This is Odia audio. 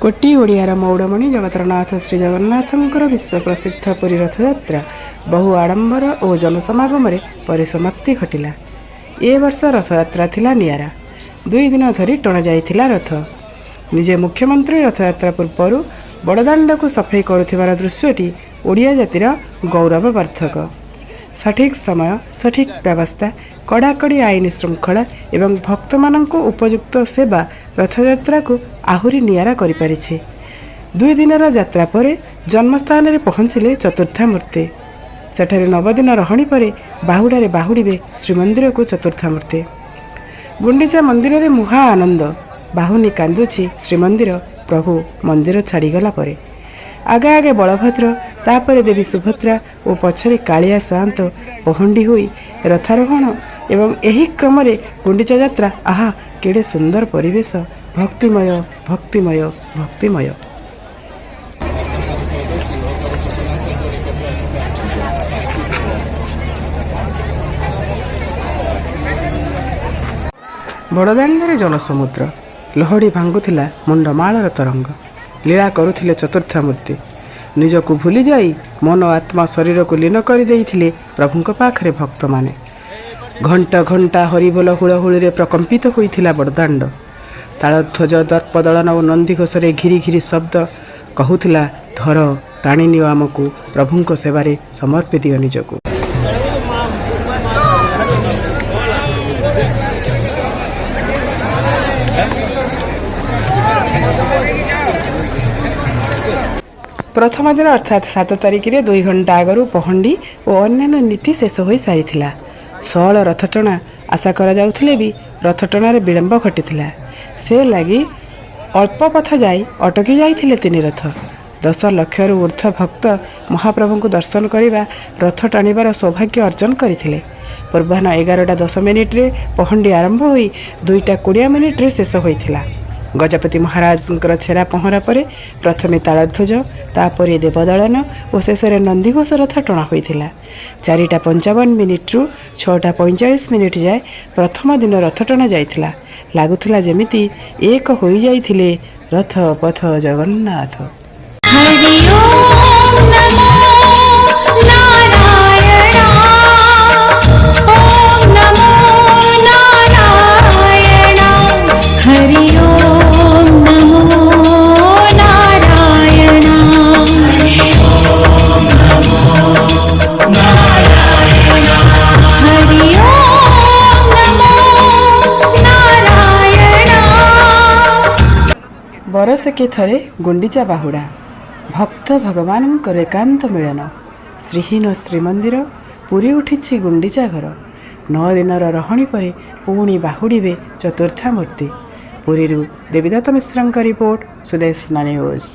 କୋଟି ଓଡ଼ିଆର ମଉଡ଼ମଣି ଜଗତରନାଥ ଶ୍ରୀ ଜଗନ୍ନାଥଙ୍କର ବିଶ୍ୱପ୍ରସିଦ୍ଧ ପୁରୀ ରଥଯାତ୍ରା ବହୁ ଆଡ଼ମ୍ବର ଓ ଜନସମାଗମରେ ପରିସମାପ୍ତି ଘଟିଲା। ଏ ବର୍ଷ ରଥଯାତ୍ରା ଥିଲା ନିଆରା। 2 ଦିନ ଧରି ଟଣାଯାଇଥିଲା ରଥ। ନିଜେ ମୁଖ୍ୟମନ୍ତ୍ରୀ ରଥଯାତ୍ରା ପୂର୍ବରୁ ବଡ଼ଦାଣ୍ଡକୁ ସଫେଇ କରୁଥିବାର ଦୃଶ୍ୟଟି ଓଡ଼ିଆ ଜାତିର ଗୌରବବର୍ଦ୍ଧକ। ସଠିକ୍ ସମୟ, ସଠିକ୍ ବ୍ୟବସ୍ଥା, କଡ଼ାକଡ଼ି ଆଇନ ଶୃଙ୍ଖଳା ଏବଂ ଭକ୍ତମାନଙ୍କୁ ଉପଯୁକ୍ତ ସେବା ରଥଯାତ୍ରାକୁ ଆହୁରି ନିଆରା କରିପାରିଛି। 2 ଦିନର ଯାତ୍ରା ପରେ ଜନ୍ମସ୍ଥାନରେ ପହଞ୍ଚିଲେ ଚତୁର୍ଦ୍ଧାମୂର୍ତ୍ତି। ସେଠାରେ ନବଦିନ ରହଣି ପରେ ବାହୁଡ଼ାରେ ବାହୁଡ଼ିବେ ଶ୍ରୀମନ୍ଦିରକୁ ଚତୁର୍ଦ୍ଧାମୂର୍ତ୍ତି। ଗୁଣ୍ଡିଚା ମନ୍ଦିରରେ ମହା ଆନନ୍ଦ। ବାହୁନି କାନ୍ଦୁଛି ଶ୍ରୀମନ୍ଦିର, ପ୍ରଭୁ ମନ୍ଦିର ଛାଡ଼ିଗଲା ପରେ। ଆଗେ ଆଗେ ବଳଭଦ୍ର, ତାପରେ ଦେବୀ ସୁଭଦ୍ରା ଓ ପଛରେ କାଳିଆ ସାଆନ୍ତ ପହଣ୍ଡି ହୋଇ ରଥାରୋହଣ ଏବଂ ଏହି କ୍ରମରେ ଗୁଣ୍ଡିଚା ଯାତ୍ରା। ଆହା, କେଡ଼େ ସୁନ୍ଦର ପରିବେଶ! ଭକ୍ତିମୟ, ଭକ୍ତିମୟ, ଭକ୍ତିମୟ। ସିଂହଦ୍ୱାର ସୂଚନା କେନ୍ଦ୍ର ନିକଟରେ ଆସି ପହଞ୍ଚିଛନ୍ତି ଶାନ୍ତିପୂର୍ଣ୍ଣ। ବଡ଼ଦାଣ୍ଡରେ ଜନସମୁଦ୍ର। ଲହଡ଼ି ଭାଙ୍ଗୁଥିଲା ମୁଣ୍ଡମାଳର ତରଙ୍ଗ। ଲୀଳା କରୁଥିଲେ ଚତୁର୍ଦ୍ଧାମୂର୍ତ୍ତି। ନିଜକୁ ଭୁଲିଯାଇ ମନ, ଆତ୍ମା, ଶରୀରକୁ ଲୀନ କରିଦେଇଥିଲେ ପ୍ରଭୁଙ୍କ ପାଖରେ ଭକ୍ତମାନେ। ଘଣ୍ଟ, ଘଣ୍ଟା, ହରିବୋଲ, ହୁଳହୁଳିରେ ପ୍ରକମ୍ପିତ ହୋଇଥିଲା ବଡ଼ଦାଣ୍ଡ। ତାଳଧ୍ୱଜ, ଦର୍ପଦଳନ ଓ ନନ୍ଦିଘୋଷରେ ଘିରି ଘିରି ଶବ୍ଦ କହୁଥିଲା, ଧର, ଟାଣିନିଅ ଆମକୁ, ପ୍ରଭୁଙ୍କ ସେବାରେ ସମର୍ପି ଦିଅ ନିଜକୁ। ପ୍ରଥମ ଦିନ ଅର୍ଥାତ୍ 7 ତାରିଖରେ 2 ଘଣ୍ଟା ଆଗରୁ ପହଣ୍ଡି ଓ ଅନ୍ୟାନ୍ୟ ନୀତି ଶେଷ ହୋଇ ସାରିଥିଲା। ସଅଳ ରଥଟଣା ଆଶା କରାଯାଉଥିଲେ ବି ରଥଟଣାରେ ବିଳମ୍ବ ଘଟିଥିଲା। ସେ ଲାଗି ଅଳ୍ପ ପଥ ଯାଇ ଅଟକି ଯାଇଥିଲେ ତିନି ରଥ। 10 ଲକ୍ଷରୁ ଉର୍ଦ୍ଧ୍ୱ ଭକ୍ତ ମହାପ୍ରଭୁଙ୍କୁ ଦର୍ଶନ କରିବା, ରଥ ଟାଣିବାର ସୌଭାଗ୍ୟ ଅର୍ଜନ କରିଥିଲେ। ପୂର୍ବାହ୍ନ 11ଟା 10 ମିନିଟ୍ରେ ପହଣ୍ଡି ଆରମ୍ଭ ହୋଇ 2ଟା 20 ମିନିଟ୍ରେ ଶେଷ ହୋଇଥିଲା। ଗଜପତି ମହାରାଜଙ୍କର ଛେରା ପହଁରା ପରେ ପ୍ରଥମେ ତାଳଧ୍ୱଜ, ତାପରେ ଦେବଦଳନ ଓ ଶେଷରେ ନନ୍ଦିଘୋଷ ରଥ ଟଣା ହୋଇଥିଲା। 4ଟା 55 ମିନିଟ୍ରୁ 6ଟା 45 ମିନିଟ୍ ଯାଏ ପ୍ରଥମ ଦିନ ରଥ ଟଣା ଯାଇଥିଲା। ଲାଗୁଥିଲା ଯେମିତି ଏକ ହୋଇଯାଇଥିଲେ ରଥ, ପଥ, ଜଗନ୍ନାଥ। हरि ओम नमो नारायण, ॐ नमो नारायण, हरि ओम नमो नारायण। हरि ओम नमो नारायण। ବରଷକେ ଥରେ ଗୁଣ୍ଡିଚା ବାହୁଡ଼ା, ଭକ୍ତ ଭଗବାନଙ୍କର ଏକାନ୍ତ ମିଳନ। ଶ୍ରୀହୀନ ଶ୍ରୀମନ୍ଦିର ପୁରୀ ଉଠିଛି ଗୁଣ୍ଡିଚା ଘର। 9 ଦିନର ରହଣି ପରେ ପୁଣି ବାହୁଡ଼ିବେ ଚତୁର୍ଦ୍ଧାମୂର୍ତ୍ତି। ପୁରୀରୁ ଦେବୀଦତ୍ତ ମିଶ୍ରଙ୍କ ରିପୋର୍ଟ, ସୁଦେଶନା ନ୍ୟୁଜ୍।